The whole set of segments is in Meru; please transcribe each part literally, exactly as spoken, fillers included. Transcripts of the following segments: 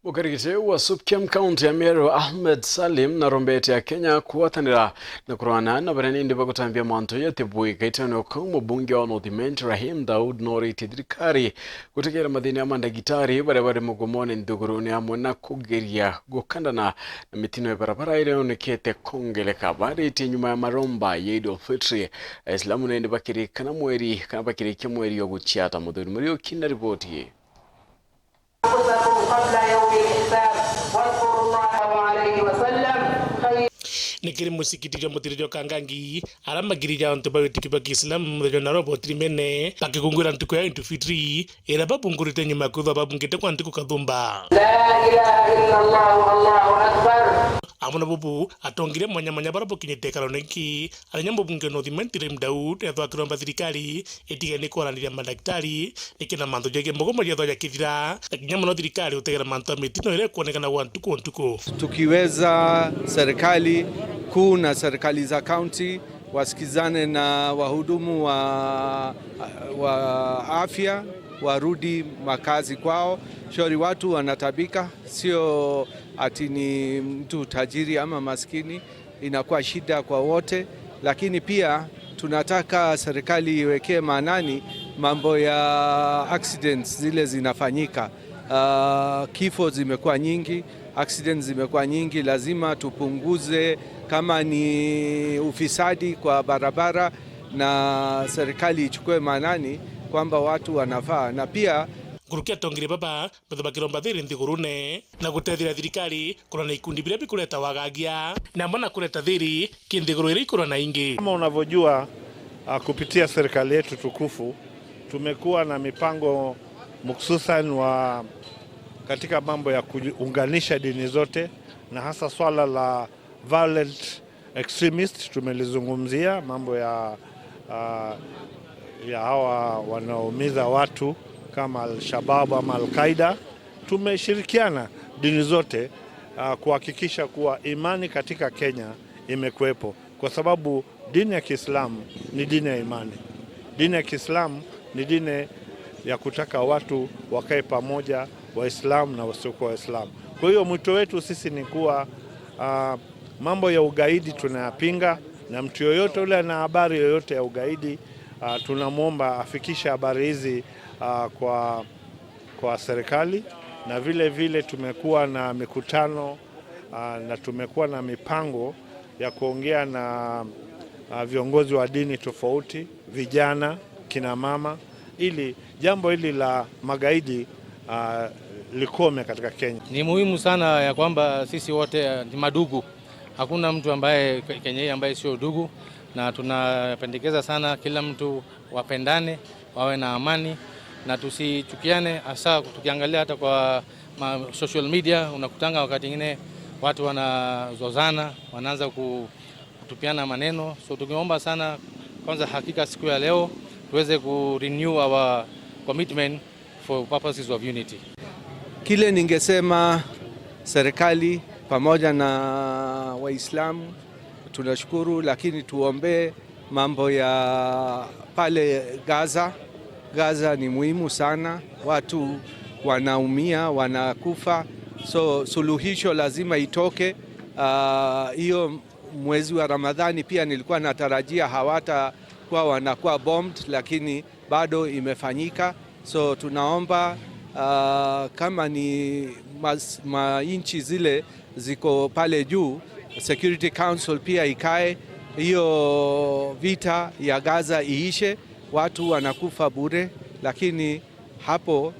Mukarigiti wa Supikem kaunti ya Meru, Ahmed Salim, narombete Akenya kugwatanira na kurwana na baria nindi bagutambia mantu ya tibui. Gaitano kau, mubunge wa North Imenti Rahim Daud noritie thirikari gutegera mathina ya mandagitari baria bari mugomone nthigurune amwe na kugeria gukandana na mitino ya barabara iria yonekete kwongereka. Baritie nyuma ya maromba ya Eid al-Fitri, Aislamu nindi bakirikana mweri kana bakirikia mweri wa guciata. Muthuri Muriuki na riboti ii. أنفسكم قبل يوم الحساب، واذكروا الله عليه وسلم خير. Ni kiri musikiti jwa Mutiri jwa Kangangi, aria magiri ja antu ba witiki bwa Kiislamu muthenya na robo tirimene, bakigungwira ntuku ya Eid Fitri, iria babungurite nyuma ya kwithwa babungite kwa ntuku kathumba. لا إله إلا الله، الله أكبر. Amwe na bubu, atongire mwanya mwanya baria bukinyite ikarone giki, aria mubunge North Imenti Rahim Daud ethwa akiromba thirikari itige ni kwaraniria madagitari, niki na mantu jegie mugomo jethwa jakithira, na kinya mono thirikari gutegera mantu ya mitino iria ikwonekana gwa ntuku o ntuku. Tukiweza serikali kuu na serikali za kaunti wasikizane na wahudumu wa, wa afya, warudi makazi kwao. Shauri watu wanatabika, sio ati ni mtu tajiri ama maskini. Inakuwa shida kwa wote, lakini pia tunataka serikali iwekee maanani mambo ya accidents zile zinafanyika. Ah, kifo zimekuwa nyingi, accidents zimekuwa nyingi, lazima tupunguze. Kama ni ufisadi kwa barabara, na serikali ichukue maanani kwamba watu wanafaa, na pia Nkuruki atongire baba, betha bakiromba thiri nthigurune na gutethira thirikari kurana ikundi biria bikureta wagagia, na amwe na kureta thiri ki nthiguru iria ikurana ingi. Kama unavyojua, ah, kupitia serikali yetu tukufu, tumekuwa na mipango muksusan wa katika mambo ya kuunganisha dini zote, na hasa swala la violent extremist tumelizungumzia, mambo ya, ah, ya hawa wanaoumiza watu kama Al-Shabaab ama Al-Qaeda. Tumeshirikiana dini zote, ah, kuhakikisha kuwa imani katika Kenya imekuwepo, kwa sababu dini ya Kiislamu ni dini ya imani. Dini ya Kiislamu ni dini ya kutaka watu wakae pamoja, Waislamu na wasiokuwa Waislamu. Kwa hiyo mwito wetu sisi ni kuwa, ah, mambo ya ugaidi tunayapinga, na mtu yoyote ule ana habari yoyote ya ugaidi, ah, tunamwomba afikishe habari hizi, ah, kwa, kwa serikali, na vile vile tumekuwa na mikutano, ah, na tumekuwa na mipango ya kuongea na, ah, viongozi wa dini tofauti, vijana, kina mama, ili jambo hili la magaidi, ah, likome katika Kenya. Ni muhimu sana ya kwamba sisi wote, eh, ni madugu. Hakuna mtu ambaye Ke-, Kenya hii ambaye sio ndugu, na tunapendekeza sana kila mtu wapendane, wawe na amani, na tusichukiane, hasa tukiangalia hata kwa ma social media, unakutanga wakati ingine watu wanazozana, wanaanza ku-, kutupiana maneno. So tukiomba sana, kwanza hakika siku ya leo tuweze ku renew our commitment for purposes of unity. Kile ningesema, serikali pamoja na Waislamu tunashukuru, lakini tuombee mambo ya pale Gaza. Gaza ni muhimu sana, watu wanaumia, wanakufa, so suluhisho lazima itoke. Ah, hiyo mwezi wa Ramadhani pia nilikuwa natarajia hawatakuwa wanakuwa bombed, lakini bado imefanyika. So tunaomba, ah, kama ni mas-, ma nchi zile ziko pale juu, Security Council pia ikae, hiyo vita ya Gaza iishe, watu wanakufa bure, lakini hapo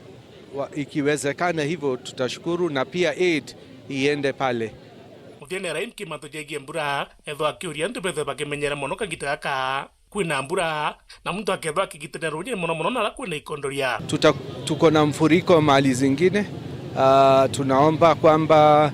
wa-, ikiwezekana hivyo tutashukuru, na pia aid iende pale. Muthiene Rahim ki mantu jegie mbura, ethwa akiuria antu bethe bakimenyera mono kagita gaka kwina mbura, na muntu akethwa akigitania ruuji mono mono nara kwina ikondoria. Tuta-, tuko na mfuriko mahali zingine. Ah, tunaomba kwamba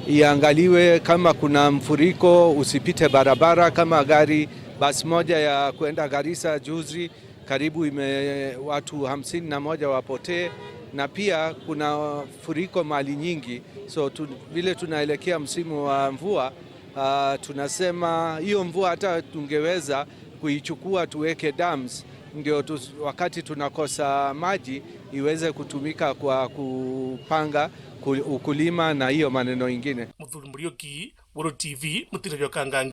iangaliwe, kama kuna mfuriko, usipite barabara. Kama gari, basi moja ya kwenda Garissa juzi, karibu ime-, watu hamsini na moja wapotee, na pia kuna furiko mahali nyingi. So tu-, vile tunaelekea msimu wa mvua, ah, tunasema hiyo mvua hata tungeweza kuichukua tuweke dams, ndio tu-, wakati tunakosa maji iweze kutumika kwa kupanga ku-, ukulima na hiyo maneno ingine. Muthuri Muriuki, Weru T V, Mutira Biokangangi.